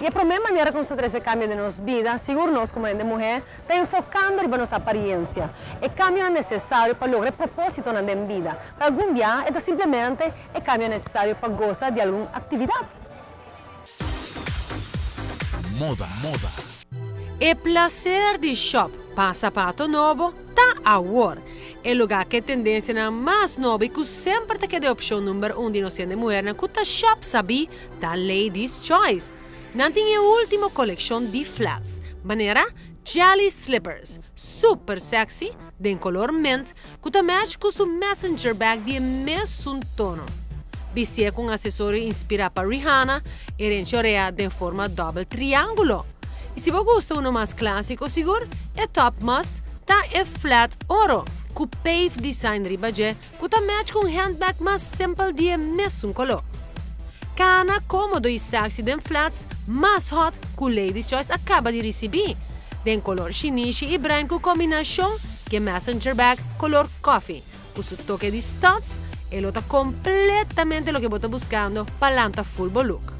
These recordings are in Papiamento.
Y e prome manera cu nos ta trece cambio den nos bida, sigur nos como hende muhe, ta enfocando riba nos apariencia. E cambionan necesario pa logra e propositonan den bida. Pa algun bia e ta simplemente e cambio necesario pa goza di algun actividad. Moda, moda. E placer di shop pa sapato nobo ta awor. E lugar cu e tendencianan mas nobo y cu semper ta keda e opcion number un di nos hende muhernan cu ta shop sabi ta Ladies Choice. Nan tin e ultimo coleccion di flats, manera jelly slippers, super sexy, den color mint, cu ta match cu su messenger bag di e mesun tono. Bistié cu un accesorio inspira pa Rihanna, e renchi orea den forma dobbel triangulo. Y si bo gusta uno mas clasico sigur, e top must ta e flat oro, cu pave design riba dje cu ta match cu un handbag mas simpel di e mesun color. Cana comodo y sexy den flats mas hot cu Ladies Choice a caba di ricibi, den color shinishi y bruin cu combinacion cu e messenger bag color coffee cu su toke di studs, e lo ta completamente loke bo ta buscando pa lanta full bo look.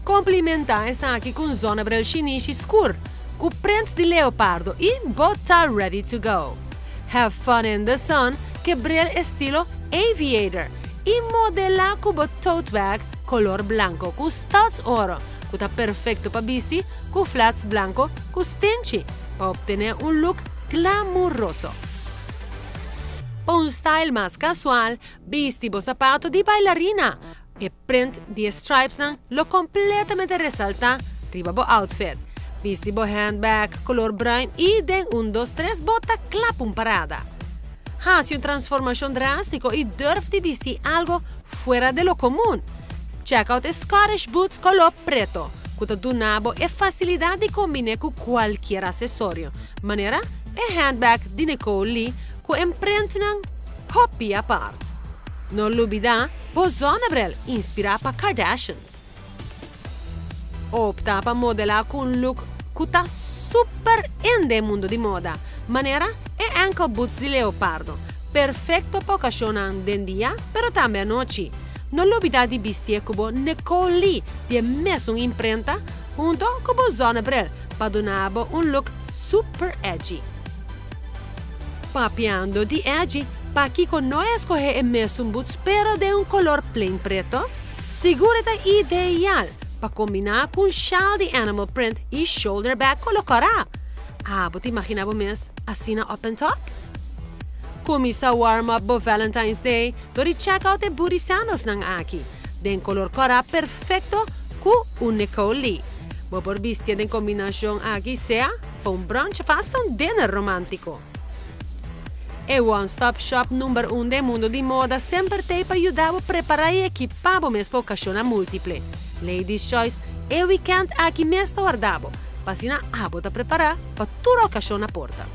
Complimenta esaki cu un zonnebril shinishi scur cu print di leopardo y bo ta ready to go. Have fun in the sun cu e bril estilo aviator y modela cu bo tote bag color blanco cu studs oro cu ta perfecto pa bisti cu flats blanco cu stenchi pa obtene un look glamuroso. Pa un style mas casual, bisti bo sapato di bailarina. E print di e stripesnan lo completamente resalta riba bo outfit. Bisti bo handbag color bruin y den un dos tres bo ta cla pa un parada. Haci un transformacion drastico y durf di bisti algo fuera de lo comun. Check out e Scottish boots color preto, cu ta duna bo e facilidad di combine cu cualkier accesorio, manera e handbag di Nicole Lee cu e printnan hopi apart. No lubida bo zonnebril inspira pa Kardashians. Opta pa modela cu un look cu ta super in den mundo di moda, manera e ankle boots di leopardo, perfecto pa ocasionnan den dia pero tambe anochi. No lubida di bisti cu bo Nicole Lee di e mesun imprenta hunto cu bo zonnebril pa duna bo un look super edgy. Papiando di edgy, pakico no escoge e mesun boots pero den un color plain preto? Sigur e ta ideal pa combina cu un sjaal di animal print y shoulder bag color cora. Ah, bo ta imagina bo mes asina up and top? Cuminsa warm up bo Valentine's Day door di check out e booty sandals nan aki, den color cora perfecto cu un Nicole Lee. Bo por bisti den combinacion aki sea pa un brunch of hasta un dinner romantico. E one-stop shop number 1 den mundo di moda semper t'ey pa yuda bo prepara y ekipa bo mes pa ocasionnan multiple. Ladies Choice, e weekend aki mes ta warda bo, pa asina abo ta prepara pa tur ocasion na porta.